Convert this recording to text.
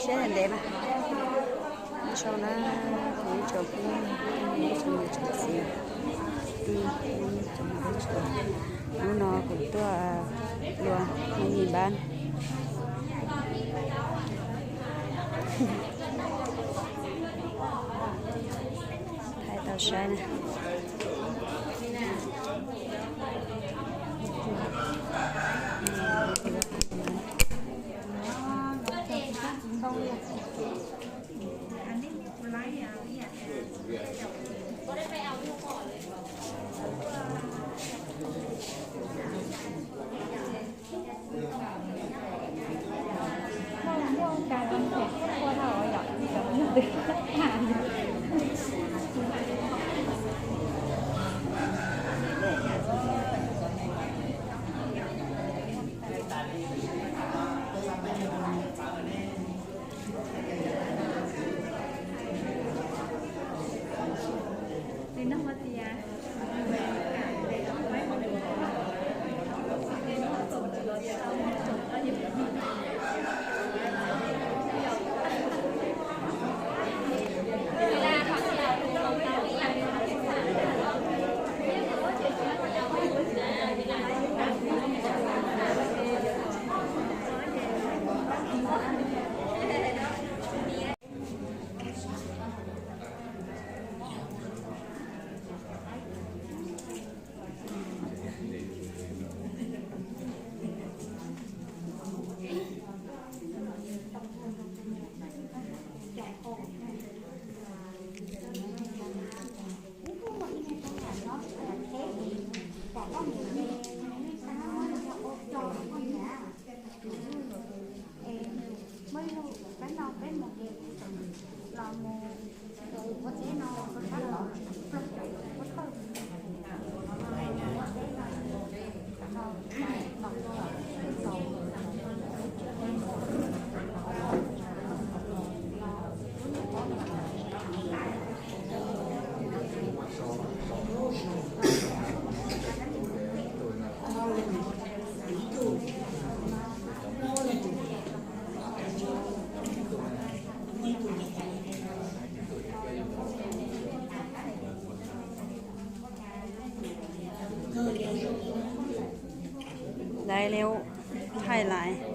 Ntev ntev mas, ib sau na, kuv ib tsoom phooj ywg, ib tsoom niam tsoom txiv, hnub no kuv tuaj dua mus npab, thaij tau saib na. Laiv li, thaij laiv.